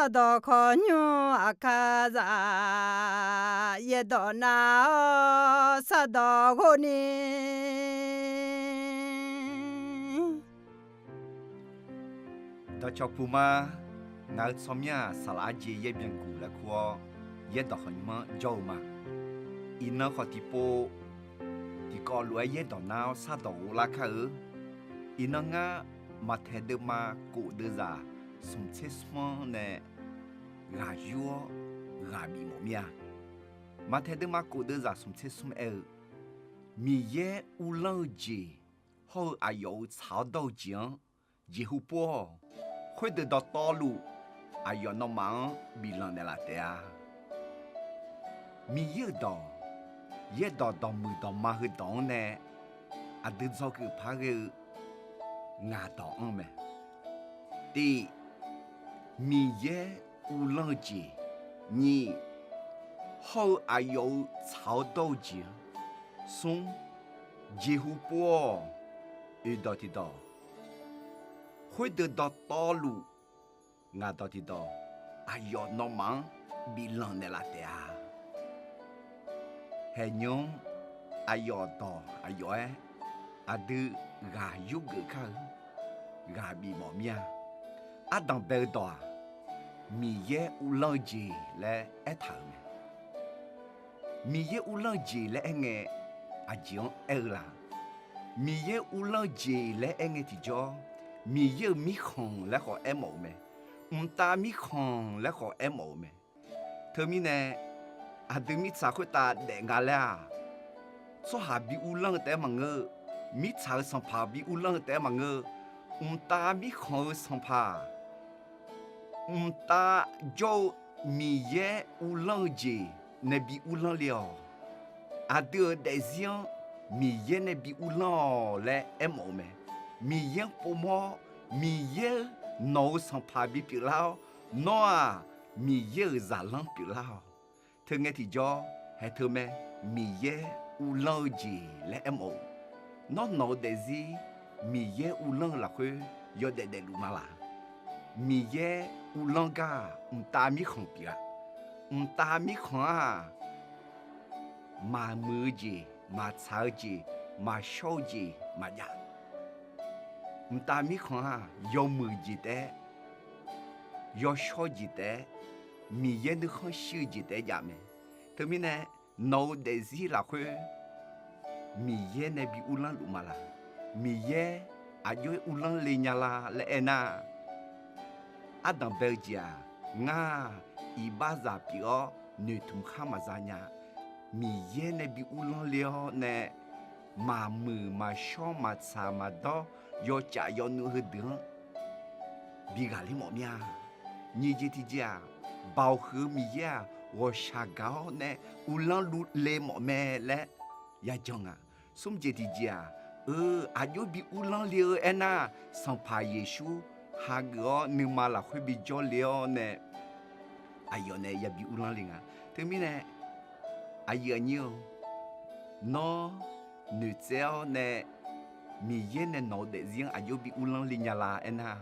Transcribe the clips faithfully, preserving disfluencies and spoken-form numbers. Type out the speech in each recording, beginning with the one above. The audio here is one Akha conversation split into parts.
Sardawq khawqnymr aqkar zaq, yaerdawq nar-awr sardawq ghov ni. Dawqcawq puq ma. Ngaq-euq tsawrmyanr-aq, saqlaq arjeq yaer byanguq laer kur-awr, yaerdawq khawqnymr-anr jawr-eu ma. Iqnan khawf tiqpov tiqkawv lof-aer yaerdawq nar-awr sardawq ghov lar kar-eu. Iqnan ngar Maqtaeq deuvma kof deuvzaq smq tser smr-anr nae ghaq yur-awr ghaq bif mawf mir-a. Maqtaeq deuvma kof deuvzaq smq tser smr aer-eu, Miqyaer uvlanr-eu jeq hawr-eu aqyawf-euq tsaq-awr dawr-eu jeq-anr jeqhu pov-awq. Khoerdeuq dawqtawvluf aqyawf nawmaf-anr biflanq naeqlaf taef-a. Miqyaer-euq dawq, yaerdawq dawqmuiq dawqma heudawq-anr nae aqdui dzawgeuf par ghae-eu ngaq dawq anr mae. Tiq, Miqyaer uvlanr-eu jeq. Nyiq, hawr-eu aqyawf-euq tsaq-awr dawr-eu jeq-anr. Smr, jeqhu pov-awq. Oeqdawq tiqdawq, khoerdeuq dawqtawvluf ngaq dawq tiqdawq, aqyawf nawmaf-anr biflanq naeqlaf taef-a. Haeqnymr aqyawf dawq aqyawf-aer aqdui ghaq yurgeuf kar-eu, ghaq bif mawf mir-a. Ardanq bae-eu dawq-aq, Miqyaer uvlanr-eu jeq laer aertaq-euq mae. Miqyaer uvlanr-eu jeq laer aerngae, aqjeq-anr aer-eu la? Miqyaer uvlanr-eu jeq laer aerngae tiqjawr, Miqyaer-euq mirkhanq laer khawf aermawf-eu mae. Mqtav mirkhanq laer khawf aermawf-eu mae. Teumirnae, aqdui mirtsaq khoertav daef nga laer-aq, tsawrhaq bi uvlanr-eu taef-aer maqngeur-eu, mirtsaq-euq sanqpaq bi uvlanr-eu taef-aer maqngeur-eu, mqtav mirkhanq-eu sanqpaq, mqtav jawr-eu Miqyaer uvlanr-eu jeq nae bi uvlanr le-awq. Aqdui-euq daefzir-anr Miqyaer nae bi uvlanr-awq laer aermawf-eu mae. Miqyaer-anr povmawr-awr, Miqyaer-euq nawq-euq sanqpaq bipyeuf lar-awr, nawr-aq, Miqyaer-euq zaqlanr pyeuflar-awq. Teungae tiqjawr, haeq teu mae, Miqyaer uvlanr-eu jeq laer aermawf-eu. Nawr nawq-eu daefzir Miqyaer uvlanr-eu lafkhoer yawdaef daefluf ma laq? Miqyaer uvlanr gar-aq, mqtav mirkhanq pyeuf-a. Mqtav mirkhanq-aq, maqmuiq-eu jeq, maqtsaq-eu jeq, maqshawr-eu jeq maqjav. Mqtav mirkhanq-aq, yawmuiq jeq taef-aer, yawshawr jeq taef-aer, Miqyaer nuikhanr shir-eu jeq taef-aer jav mae. Teumirnae, nawq-eu daefzir lafkhoer Miqyaer nae bi uvlanr luf ma laq? Miqyaer aqjox-aer uvlanr le nya la laer aernar, ardanq bae-eu jeq-aq, ngar-aq, iqbaxzaq pyeuf-awr noeqtmq khar maqza nya. Miqyaer nae bi uvlanr le-awr nae, maqmuiq maqshawr maqtsaq maqdawr yawcaf yawnuv heudeuq-anr bi ghaqler mawf mir-a. Nyiq jeq tiqjeq-aq, Baoq huiq-eu Miqyaer-aq, ghawqshaq gaq-awr nae uvlanr le mawf mae laer yajan nga. Smr jeq tiqjeq-aq, eu, aqjox bi uvlanr le-eu aernar, Sanqpaq Yeqsur hageuf-awr nuima lafkhoer bi jawr le-awr nae, aqyawf nae yabi uvlanr le nga. Teumirnae, aqyuif aqnyir-eu, nawr noeqtsaev-awr nae Miqyaer nae nawq-eu daefzir-anr aqjox bi uvlanr le nya la aernar,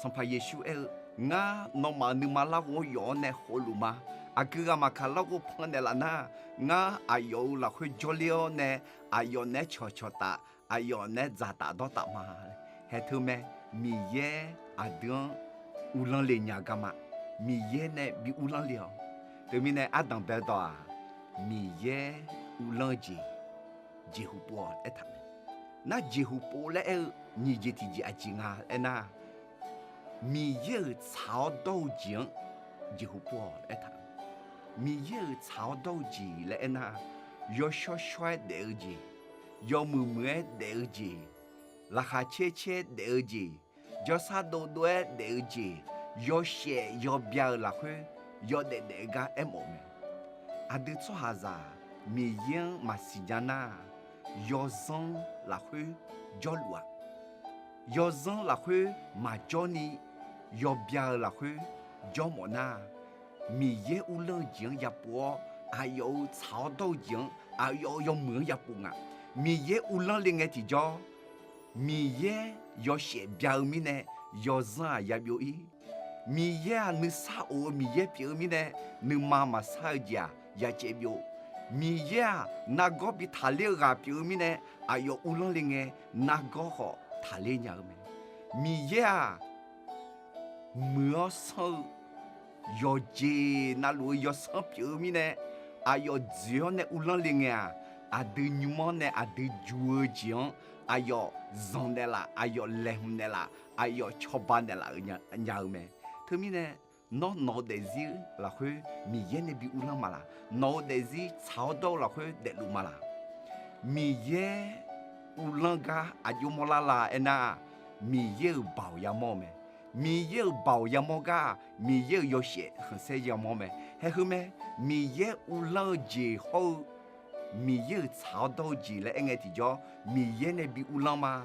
Sanqpaq Yeqsur aer-eu, ngar nawmaf-euq nuima larghov-anr yawf-awr nae khofluf ma. Aqgeu ghaq maqkaq larghov pannaeq laf nar, ngar aqyawf-euq lafkhoer jawrler-awr nae, aqyawf naeq-aer cawqcawq taf, aqyawf naeq-aer dzaqtaf dawrtaf ma. Haeq teu mae, Miqyaer aqdui-anr uvlanr le nya garma. Miqyaer nae bi uvlanr le-awq. Teumirnae ardanq bae-eu dawq-aq, Miqyaer uvlanr-eu jeq jeqhu pov-awq aertaq mae. Nar jeqhu pov laer aer-eu nyiq jeq tiqjeq aqjeq nga aernar, Miqyaer-euq tsaq-awr dawr-eu jeq-anr jeqhu pov-awq aertaq. Miqyaer-euq tsaq-awr dawr-eu jeq laer aernar, yawshawr shawr-aer daef-eu jeq, yawmuiq muiq-aer daef-eu jeq, laqkhaq caer caer-aer daef-eu jeq, jawrsar dov dov-aer daef-eu jeq, yawshaef yawbya-euq lafkhoer yawdaef daef-eu gar aermawf-eu mae. Aqdui tsawrhaqzaq Miqyaer-anr maqsiq nya nar, yawzanr lafkhoer jawrluf-aq, yawzanr lafkhoer maqjawr ni, yawbya-eu lafkhoer jawrmawf nar, Miqyaer uvlanr-eu jeq-anr yapov-awr, aqyawf-euq tsaq-awr dawr-eu jeq-anr, aqyawf-euq yawmuiq-anr yapov nga. Miqyaer uvlanr le ngae tiqjawr, Miqyaer yawshaef bya-eu mirnae, yawzanr-aq yabyov-ir. Miqyaer-aq nuisar of-eu Miqyaer pyeuf-eu mirnae, nuima maqsar-eu jeq-aq yacaev byov. Miqyaer-aq nargawr bi taqler-eu ghaq pyeuf-eu mirnae, aqyawf uvlanr le ngae nargawr khawf taqler nya-eu mae. Miqyaer-aq muiq-awr sanr-eu yawqjeq navluf-eu yawsanr pyeuf-eu mirnae, aqyawf dzoeq-awr nae uvlanr le ngae-aq, aqdui nymr-anr nae aqdui juq-eu jeq-anr aqyawf zanq naeqlaf, aqyawf laeqhmq naeqlaf, aqyawf cawba naeqlaf-eu nya-eu mae. Teumirnae, nawr nawq-eu daefzir lafkhoer Miqyaer nae bi uvlanr ma laq? Nawq-eu daefzir tsaq-awr dawr-eu lafkhoer daefluf ma laq? Miqyaer uvlanr gar aqjox mawrlar la aernar-aq, Miqyaer-euq baoq yamawr-eu mae. Miqyaer-euq baoq yamawr gar-aq, Miqyaer-euq yawshaef khanqsaer yamawr mae. Haeq heu mae, Miqyaer uvlanr-eu jeq hawr-eu Miqyaer-euq tsaq-awr dawr-eu jeq laer aer ngae tiqjawr, Miqyaer nae bi uvlanr ma.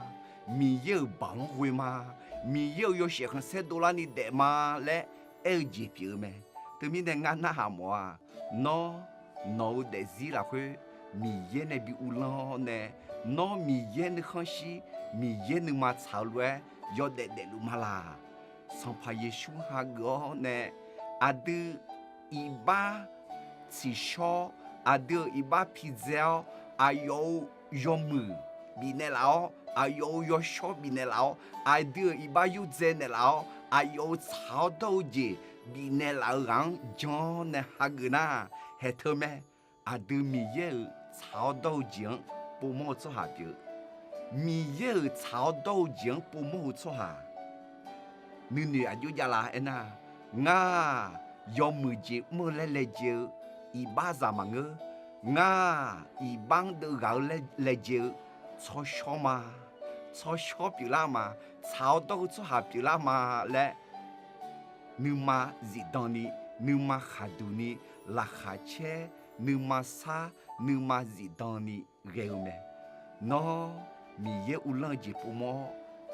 Miqyaer-euq baoq-anr ghoe ma. Miqyaer-euq yawshaef khanqsaer dovlarni daef ma laer aer-eu jeq pyeuf-eu mae. Teumirnae ngar narhaq mawf-aq, nawr nawq-eu daefzir lafkhoer Miqyaer nae bi uvlanr-awr nae, nawr Miqyaer nuikhanr shir, Miqyaer nuima tsaq-eu lof-aer yawdaef daefluf ma laq? Sanqpaq Yeqsur hageuf-awr nae aqdui iqbax tsiqshawr, aqdui-euq iqbax pidzae-awr, aqyawf-euq yawmuiq bifnaeq laf-awr, aqyawf-euq yawshawr bifnaeq laf-awr, aqdui-euq iqbax yurdzae naeqlaf-awr, aqyawf-euq tsaq-awr dawr-eu jeq bifnaeq laf-eu ghaq-anr jan-awr nae hageuf nar, haeq teu mae. Aqdui Miqyaer-euq tsaq-awr dawr-eu jeq-anr povmawr-eu tsawrhaq pyeuf-eu, Miqyaer-euq tsaq-awr dawr-eu jeq-anr povmawr-eu tsawrhaq nuinoeq aqjox javlar aernar, ngar-aq, yawmuiq jeq mr-eu laer laejae-eu iqbaxzaq maqngeur. Ngar-aq, iqbax-anr deuv ghaq-eu laer laejae-eu tsawrshawr ma. Tsawrshawr pyeuflar ma. Tsaq-awr dawr-eu tsawrhaq pyeuflar ma laer nuima zifdan ni, nuima khaqduq ni, laqkhaq caer, nuima sar, nuima zifdan ni ghae-eu mae. Nawr Miqyaer uvlanr-eu jeq povmawr-awr,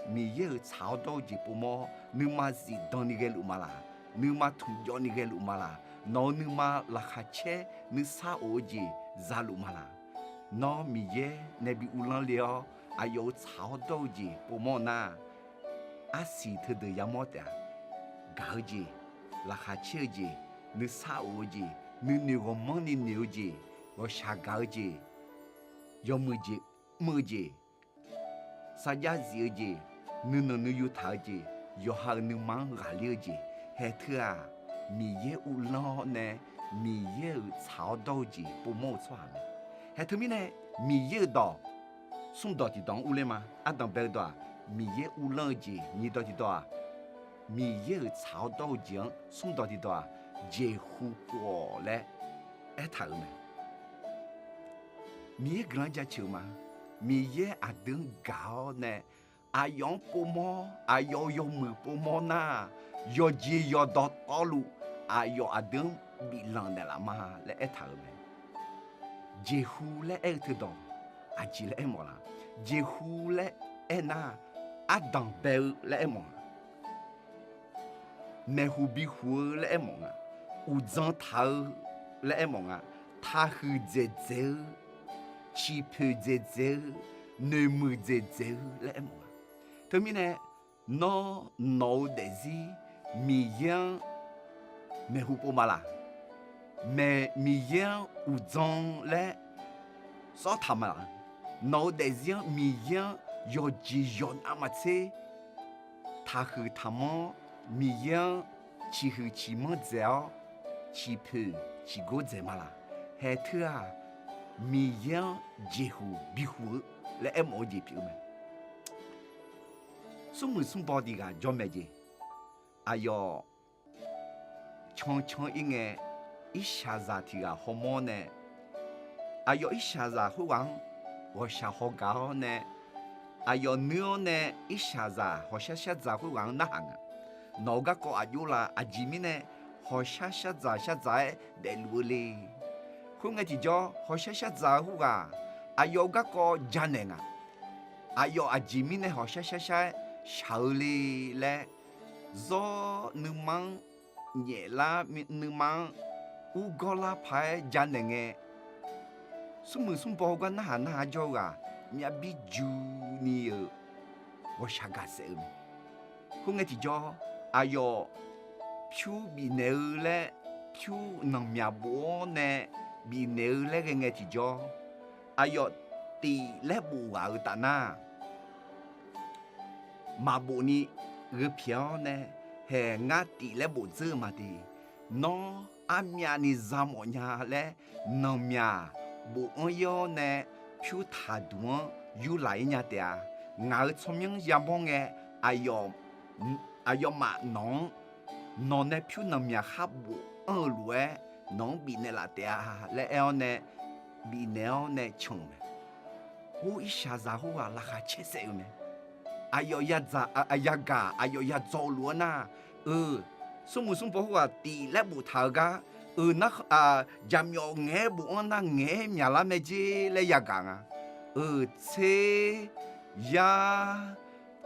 Miqyaer-euq tsaq-awr dawr-eu jeq povmawr-awr, nuima zifdan ni ghaeluf ma laq? Nuima tmqjawv ni ghaeluf ma laq? Nawq-euq nuima laqkhaq caer nuisar of-eu jeq zaluf ma laq? Nawr Miqyaer nae bi uvlanr le-awr, aqyawf-euq tsaq-awr dawr-eu jeq povmawr nar, arsiq teudeuq yamawr taef-a. Gaq-eu jeq, laqkhaq caer-eu jeq, nuisar of-eu jeq, nuinoeq ghawqmanrni noeq-eu jeq, ghawqshaq gaq-eu jeq, yawmuiq jeq mr-eu jeq, sarjax zif-eu jeq, nuinanq nuiyu taq-eu jeq, yawqha-euq nuima-anr ghaqler-eu jeq, haeq teu-aq, Miqyaer uvlanr-awr nae Miqyaer-euq tsaq-awr dawr-eu jeq povmawr-eu tsawrhaq mae. Haeq teumirnae, Miqyaer-euq dawq smrdawq tiqdawq-anr urler ma. Ardanqbae-eu dawq-aq, Miqyaer uvlanr-eu jeq. Nyiqdawq tiqdawq-aq, Miqyaer-euq tsaq-awr dawr-eu jeq-anr smrdawq tiqdawq-aq, jeqhu pov-awq laer aertaq-euq mae. Miqyaer guiqlanq jaceuq-eu ma. Miqyaer aqdui-anr gaq-awr nae, aqyawf-anr povmawr, aqyawf-euq yawmuiq povmawr nar, yawqjeq yawqdawq tawvluf aqyawf aqdui-anr biflanq naeqlaf ma laer aertaq-euq mae. Jeqhu laer aer-eu teudawq aqjeq laer aermawf laq? Jeqhu laer aernar, ardanqbae-eu laer aermawf-a. Maeqhu bihuq-eu laer aermawf nga. Uqdzan taq-eu laer aermawf nga. Taqhuiq dzaeqdzaeq-eu, ciqpoeq dzaeqdzaeq-eu, noeqmuiq dzaeqdzaeq-eu laer aermawf nga. Teumirnae, nawr nawq-eu daefzir Miqyaer-anr maeqhu pov ma laq? Maeq, Miqyaer-anr uqdzan laer sawrtaq ma laq? Nawq-eu daefzir-anr Miqyaer-anr yawqjeq yawqnav maqtser taqhuiq taqmanr, Miqyaer-anr ciqhuiq ciqmanr dzaeq-awr, ciqpoeq ciqgor dzaeq ma laq? Haeq teu-aq, Miqyaer-anr jeqhu bihu-eu laer aermawf-eu jeq pyeuf-eu mae. Smrmuiq smrbaw tiq ghaq jawr maeq jeq. Aqyawf cancan ir ngae, irshaqzaq tiq ghaq hawmawr nae, aqyawf irshaqzaq khoerghaq-anr ghawqshaq haw gaq-awr nae, aqyawf nuir-awr nae irshaqzaq hawqshar shar dzaq khoerghaq-anr narhaq nga. Nawq-eu garkawv aqjox la? Aqjeq mirnae hawqshar shar dzaq shar dzaq-aer daefluf-eu le? Khoerngae tiqjawr, hawqshar shar dzaq-eu khoerghaq aqyawf-eu garkawv janaeq nga. Aqyawf aqjeq mirnae hawqshar shar shar-aer shaq-eu le laer, zawr nuima-anr nyaeflar, nuima-anr urgawr lar paq-aer janaeq ngae, smrmuiq smrbaw gar narhaq narhaq jawr-eu ghaq myav bir juni-euq ghawqshaq gaq saef-eu mae. Khoerngae tiqjawr, aqyawf pyur bifnaeq-eu laer, pyur nanqmyaq bof-awr nae bifnaeq-eu laer ghae ngae tiqjawr, aqyawf tif laer bof ghaq-eu taf nar, maqbof ni gheu pyaeq-awr nae, haeq ngar tif laer bof dzeur-eu ma de. Nawr armyavni za mawf nya laer, nanqmyaq bofanr ir-awr nae pyur taqduq-anr yurlaq ir nya taef-a. Ngaq-euq tsawrmyanr yamawr ngae, aqyawf aqyawfmaf nawq-anr, nawq nae pyur nanqmyaq khar bofanr-eu lof-aer nawq-anr bifnaeq laf taef-a laer aer-awr nae, bifnaeq-awr nae can-euq mae. Or, irshaqzaq khoerghaq laqkhaq caer saef-eu mae. Aqyawf yagaq aqyawf yadzaw-eu lof-aer nar, eu, smrmuiq smrbaw khoerghaq tif laer boftaq-eu gar, eu, jaqmyawf ngaeq-aer bofanr nar ngaeq-aer myaqlar mae jer laer yagaq nga. Eu, tser, yar,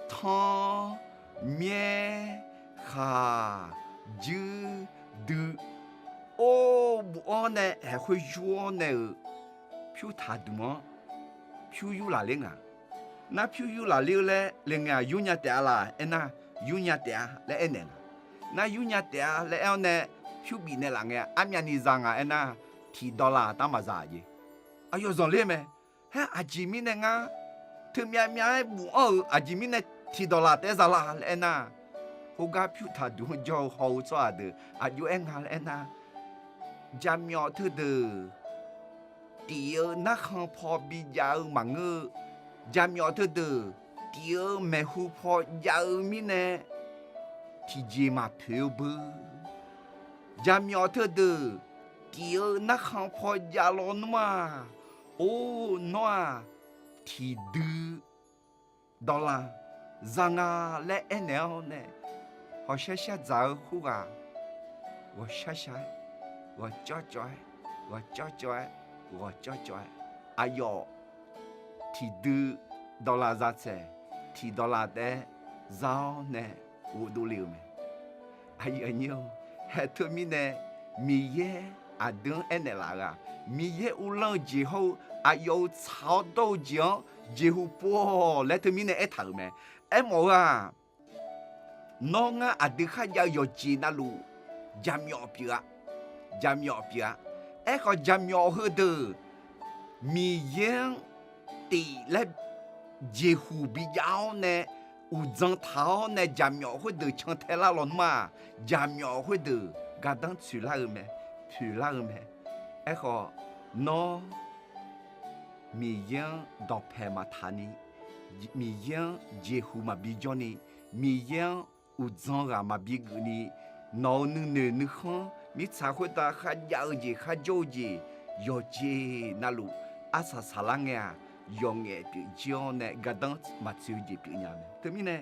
tanr, myaer, khaq, juir, dui, or, bofanr nae haeq khoer yur-awr nae-euq pyur taqduq-anr pyur yurlaq ler nga. Nar pyur yurlaq ler-eu laer le ngae-aq, yurnya taef-a laf aernar, yurnya taef-a laer aernaeq nga. Nar yurnya taef-a laer aer-awr nae pyur bifnaeq laf ngae, armyavni za nga aernar, tiqdawq laf taef-aer maqza-a jeq. Aqyawf zanqler mae. Haer aqjeq mirnae ngar teumyav myav-aer bofanr-euq aqjeq mirnae tiqdawq laf taef-aer za la laer aernar, khoergar pyur taqduq-anr jawr-eu haw-eu tsawrhaq deuq aqjox-aer nga laer aernar, jaqmyawf teudeuq tif-eu narkhan paw bijav-eu maqngeur-eu, jaqmyawf teudeuq tif-eu maeqhu paw jav-eu mirnae tiqjeq maqpoeq-eu beu. Jaqmyawf teudeuq tif-eu narkhan paw jav lawnmr-aq, or, nawr-aq, tiqdui dawq laf za nga laer aernaeq-awr nae, hawqshar shar dzaq-eu khoerghaq ghawqshar shar-aer, ghawqcawv cawv-aer, ghawqcawv cawv-aer, ghawqcawv cawv-aer, aqyawf tiqdui dawq laf za tsaeq, tiqdawq laf taef-aer za-awr nae ghofdov le-euq mae. Aqyuif aqnyir-or, haeq teumirnae Miqyaer aqdui-anr aernaeq laf-eu-aq, Miqyaer uvlanr-eu jeq hawr-eu aqyawf-euq tsaq-awr dawr-eu jeq-anr jeqhu pov-awq laer teumirnae aertaq-euq mae. Aermawf-eu-aq, nawr ngar aqdui kharjav-eu yawqjeq navluf jaqmyawf pyeuf-a. Jaqmyawf pyeuf-a. Aerkhawf, jaqmyawf heudeuq Miqyaer-anr tif laer jeqhu bijav-awr nae, uqdzan taq-awr nae jaqmyawf khoerdeuq cantae lar lawnmr-aq, jaqmyawf khoerdeuq gardanr tsoeqlar-eu mae, poeqlar-eu mae. Aerkhawf, nawr Miqyaer-anr dawqpaeq maqtaq ni, Miqyaer-anr jeqhu maqbi jawr ni, Miqyaer-anr uqdzan ghaq maqbi geuf ni, nawq-euq nuinoeq nuikhanr mirtsaq khoertav kharjav-eu jeq kharjawr-eu jeq yawqjeq navluf arsaq saqlar ngae-aq, yawqngaef pyeuf jir-awr nae gardanr maqtsoeq-eu jeq pyeufnya mae. Teumirnae,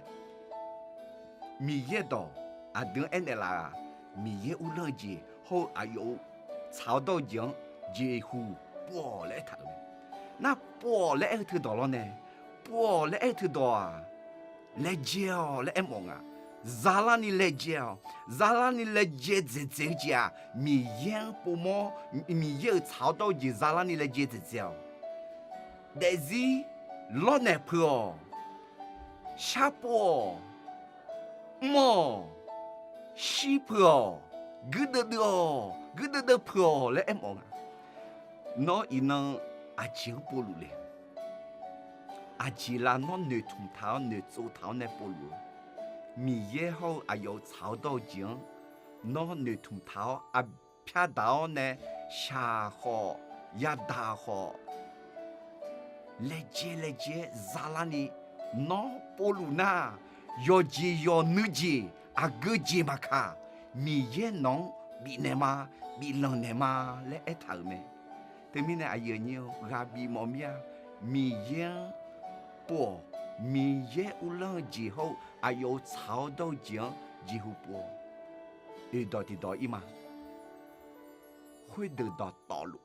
Miqyaer dawq aqdui-anr aernaeq laf-aq, Miqyaer uvlanr-eu jeq hawr-eu aqyawf-euq tsaq-awr dawr-eu jeq-anr jeqhu pov-awq laer aertaq-euq mae. Nar pov-awq laer aer-eu teudawq lawr nae, pov-awq laer aer-eu teudawq-aq, laejae-awq laer aermawf nga. Zalarni laejae-awq. Zalarni laejae dzaeqdzaeq-eu jeq-aq, Miqyaer-anr povmawr, Miqyaer-euq tsaq-awr dawr-eu jeq zalarni laejae dzaeqdzaeq-awq. Daefzir lawrnaeq peuq-awq. Sharpov-awq. Mr-awq. Shir peuq-awq. Guirdeuv deuv-awq. Guirdeuv deuv peuq-awq laer aermawf nga. Nawr iqnan aqjeq-anr povluf le? Aqjeq lav nawr noeqtmq taq-awr noeqtsov taq-awr nae povluf-eu? Miqyaer hawr-eu aqyawf-euq tsaq-awr dawr-eu jeq-anr nawr noeqtmq taq-awr, aqpyar daq-awr nae shaq khawf, yadaq khawf, laejae laejae-aer zalarni nawr povluf nar, yawqjeq yawqnui jeq aqgeu jeq maqkaq, Miqyaer nawq-anr bifnaeq ma, biflanq naeq ma laer aertaq-euq mae. Teumirnae aqyuif aqnyir-eu ghaq bifmawf mir-a. Miqyaer-anr pov-awq. Miqyaer uvlanr-eu jeq hawr-eu aqyawf-euq tsaq-awr dawr-eu jeq-anr jeqhu pov-awq. Oeqdawq tiqdawq ir ma. Khoerdeuq dawqtawvluf,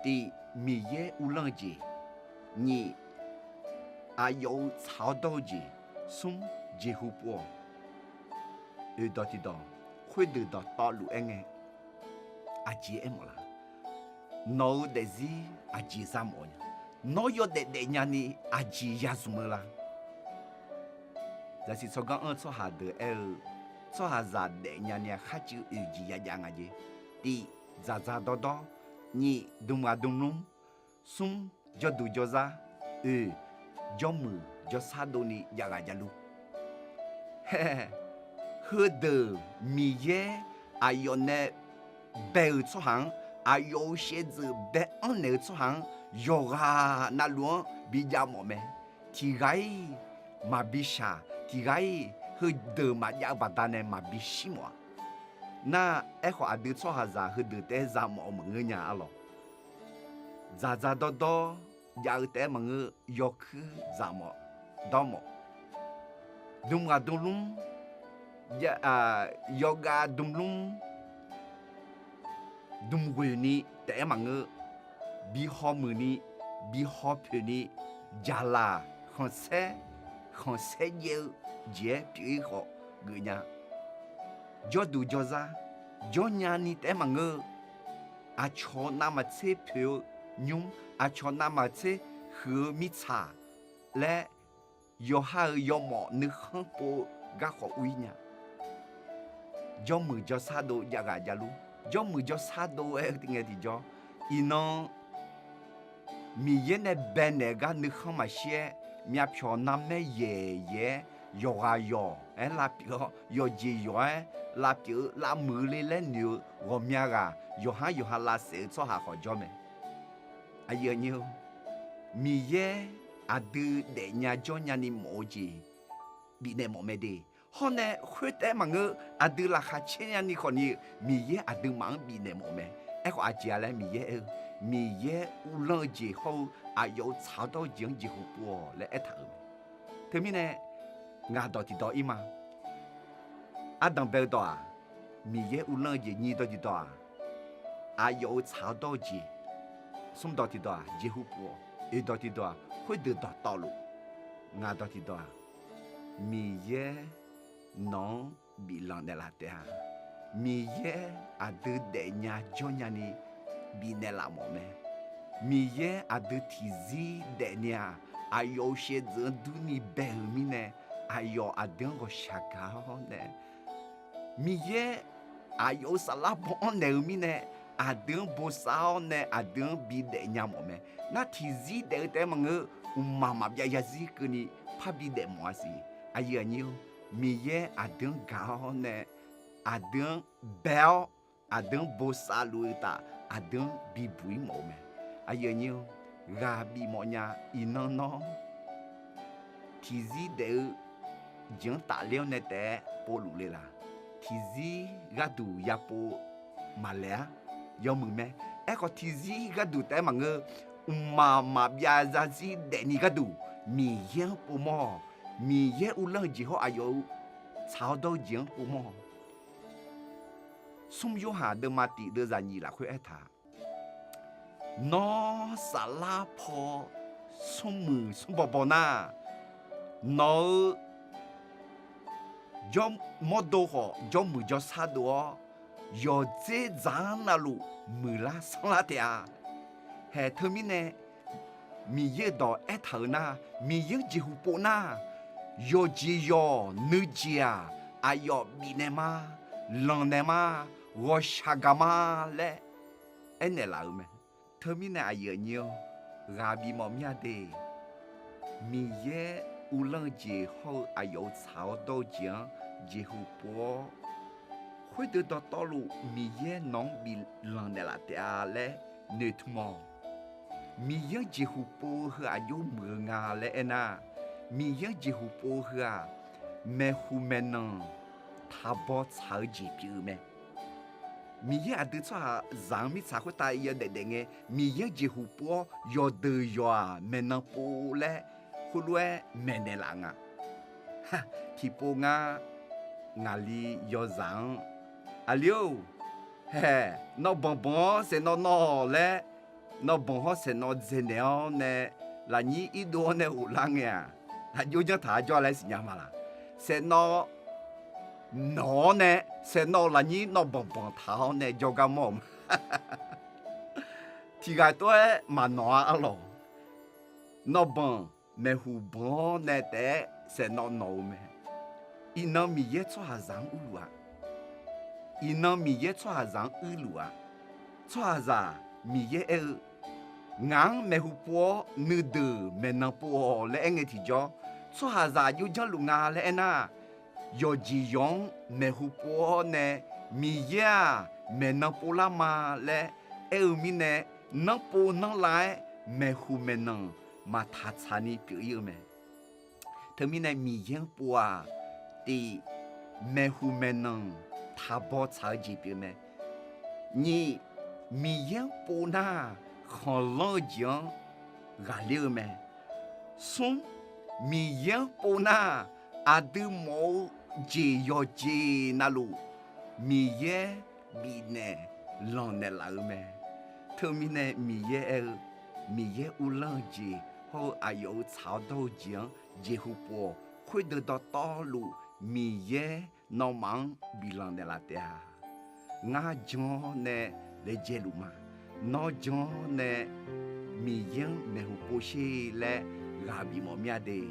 tiq, Miqyaer uvlanr-eu jeq, nyiq, aqyawf-euq tsaq-awr dawr-eu jeq, smr, jeqhu pov-awq. Oeqdawq tiqdawq, khoerdeuq dawqtawvluf aer ngae, aqjeq aermawf laf? Nawq-euq daefzir aqjeq za mawf nya? Nawr yawdaef daefnya ni aqjeq ya zmq-eu la? Zaqsiq tsawrganr anr-eu tsawrhaq deuq aer-eu, tsawrhaqzaq daefnya ni-a kharcuiv oeq jeq yajav nga jeq. Tiq, dzaqdzaq dawrdawr. Nyif, dm ghaq dm lmr. Smr, jawrduq jawrzar. Oeq, jawrmuiq jawrshar dovni jav ghaq javluf. Heudeuq Miqyaer aqyawf nae bae-euq tsawrhaq-anr, aqyawf-euq shaevdzeuf bae-anr naeq-eu tsawrhaq-anr yawqghaq navluf-anr bijav mawf mae. Tiq ghaq-iq maqbi shaq, tiq ghaq-iq heudeuq maqjav-eu baqdanae maqbi shir mawf-a. Nar, aerkhawf aqdui tsawrhaqzaq heudeuq taef-aer za mawf-eu maqngeur nya arlawq. Dzaqdzaq dawrdawr jav-eu taef-aer maqngeur, yawkuir dzaq mawf, dawr mawf. Dm ghaq dm lmr, yawgav dm lmr, dm ghoeq ni taef-aer maqngeur, bi hawmuiq ni, bi hawpoeq ni, jaqlaq khanqsaer, khanqsaer jaev-eu jeq-aer pyeuf-ir khawf geufnya. Jawrduq jawrzar, jawrnya ni taef-aer maqngeur-eu, aqcawq navmaqtser poeq-eu nymr, aqcawq navmaqtser huiq-eu mirtsaq laer, yawqha-euq yawmawf nuikhanr pov-eu garkawv ur-ir nya. Jawrmuiq jawrshar dov jav ghaq javluf. Jawrmuiq jawrshar dov-aer ngae tiqjawr, iqnan Miqyaer nae baenaeq-eu gar nuikhanr maqshir-aer, myavpyawq narmaer yaeq yaeq-aer, yawqghaq yawq-aer lavpyeuf-awr, yawqjeq yawq-aer lavpyeuf-eu lavmuiq le laer noeq-eu ghawqmya ghaq yawqhar yawqha lavsaef-eu tsawrhaq khawf jawr mae. Aqyuif aqnyir-eu, Miqyaer aqdui daefnya jawrnya ni mawf-eu jeq bifnaeq mawf mae de. Hawr nae khoertaef-aer maqngeur, aqdui laqkhaq caer nya ni khawf ni-eu Miqyaer aqduimaf-anr bifnaeq mawf mae. Aerkhawf aqjeq-a laer Miqyaer aer-eu, Miqyaer uvlanr-eu jeq hawr-eu aqyawf-euq tsaq-awr dawr-eu jeq-anr jeqhu pov-awq laer aertaq-euq mae. Teumirnae ngaq dawq tiqdawq ir ma. Ardanq bae-eu dawq-aq, Miqyaer uvlanr-eu jeq. Nyiq dawq tiqdawq-aq, aqyawf-euq tsaq-awr dawr-eu jeq. Smr dawq tiqdawq-aq jeqhu pov-awq. Oeq dawq tiqdawq-aq khoerdeuq dawqtawvluf. Ngaq dawq tiqdawq-aq, Miqyaer nawq-anr biflanq naeqlaf taef-a. Miqyaer aqdui daefnya jawrnya ni bifnaeq laf mawf mae. Miqyaer aqdui tiqzir daefni-aq, aqyawf-euq shaevdzeuf-anr durni bae-euq mirnae, aqyawf aqdui-anr ghawqshaq gaq-awr nae, Miqyaer aqyawf-euq saflar baw-anr naeq-eu mirnae, aqdui-anr bosav-awr nae aqdui-anr bidaef nya mawf mae. Nar tiqzir daef-eu taef-aer maqngeur, mqmaq maqbyav zarzir keuvni parbi daef mawf-a siq. Aqyuif aqnyir-eu, Miqyaer aqdui-anr gaq-awr nae, aqdui-anr bae-awr, aqdui-anr bosav luf-eu uqtaf, aqdui-anr bibuq-ir mawf-eu mae. Aqyuif aqnyir-eu, ghaq bif mawf nya. Iqnan nawr tiqzir daef-eu jeq-anr tafler-awr nae taef-aer povluf le laq? Tiqzir gharduq yapov maqlaeq-ar. Yawmuiq mae. Aerkhawf tiqzir gharduq taef-aer maqngeur, mqmaq maqbyav zarzir daefni gharduq Miqyaer-anr povmawr-awq. Miqyaer uvlanr-eu jeq hawr aqyawf-euq tsaq-awr dawr-eu jeq-anr povmawr-awq. Smr Yorhaq deuvma tiq deuvzaq nyiq lafkhoer aertaq, Nawr saflar paw smrmuiq smrbaw baw nar, nawq-euq jawrmawrdo khawf jawrmuiq jawrshar dov-awr, yawqdzer dzaq-anr navluf muiqlar sanrlar taef-a. Haeq teumirnae Miqyaer-euq dawq aertaq-euq nar, Miqyaer-anr jeqhu pov nar, yawqjeq yawq nuijeq-aq, aqyawf bifnaeq ma, lanqnaeq ma, ghawqshaq gaq ma laer aernaeq laf-euq mae. Teumirnae aqyuif aqnyir-awr, ghaq bifmawf mya de. Miqyaer uvlanr-eu jeq hawr-eu aqyawf-euq tsaq-awr dawr-eu jeq-anr jeqhu pov-awr, khoerdeuq dawqtawvluf Miqyaer nawq-anr biflanq naeqlaf taef-a laer noeqtmq-awq. Miqyaer-anr jeqhu pov-eu heu aqjox muiq-eu nga laer aernar, Miqyaer-anr jeqhu pov-eu heu-aq, maeqhu maeqnan taqbaw tsaq-eu jeq pyeuf-eu mae. Miqyaer aqdui tsawrhaqzaq-anr mirtsaq khoertav yawdaef daef ngae, Miqyaer-anr jeqhu pov-awr yawqdeuq yawq-aq maeqnan pov laer khoerlof-aer maeqnaeq laf nga. Tiqpov ngar ngaqli yawzaq-anr, Aqli-or, haeq, nawr banq banq-awr saeqnawv nawv-awq laer, nawv banq hawr saeqnawv dzaeqnaeq-awr nae, lafnyir irdov-awr nae ghoflar ngae-aq, aqjox janr taq-a jawr laer siqnya ma laq? Saeqnawv nawq-awr nae, saeqnawv lafnyir nawv banq banq taq-awr nae jawrgar mawr-euq ma. Tiq ghaq tov-aer maqnawq-a arlawq. Nawv banq maeqhu banq-awr nae taef-aer saeqnawv nawq-eu mae. Iqnan Miqyaer tsawrhaqzaq-anr urluf-a. Iqnan Miqyaer tsawrhaqzaq-anr urluf-a. Tsawrhaqzaq Miqyaer aer-eu, Ngaq-anr maeqhu pov-awr nuideuq maeqnan pov-awq laer aer ngae tiqjawr, tsawrhaqzaq aqjox janrluf nga laer aernar, yawqjeq yawq-anr maeqhu pov-awr nae Miqyaer-aq maeqnan povlar ma laer aer-eu mirnae, nanrpov nanrlav-aer maeqhu maeqnan maqtaq tsaqni pyeuf-ir-eu mae. Teumirnae Miqyaer-anr pov-aq, tiq, maeqhu maeqnan taqbaw tsaq-eu jeq pyeuf mae. Nyiq, Miqyaer-anr pov nar, khanqlanr-eu jeq-anr ghaqler-eu mae. Smr, Miqyaer-anr pov nar, aqdui mawf-eu jeq yawqjeq navluf Miqyaer bifnaeq lanqnaeq laf-eu mae. Teumirnae Miqyaer aer-eu, Miqyaer uvlanr-eu jeq hawr-eu aqyawf-euq tsaq-awr dawr-eu jeq-anr jeqhu pov-awq. Khoerdeuq dawqtawvluf Miqyaer nawmaf-anr biflanq naeqlaf taef-a. Ngar jan-awr nae laejae luf ma. Nawr jan-awr nae Miqyaer-anr maeqhu pov sher laer ghaq bifmawf mir-a de.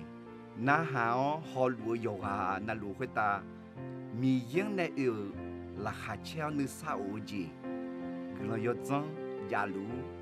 Narhaq-awr hawluf-eu yawqghaq navluf khoertav Miqyaer-anr nae oe-euq laqkhaq caer-awr nuisar of-eu jeq guiqlanq yawdzanr javluf-ur.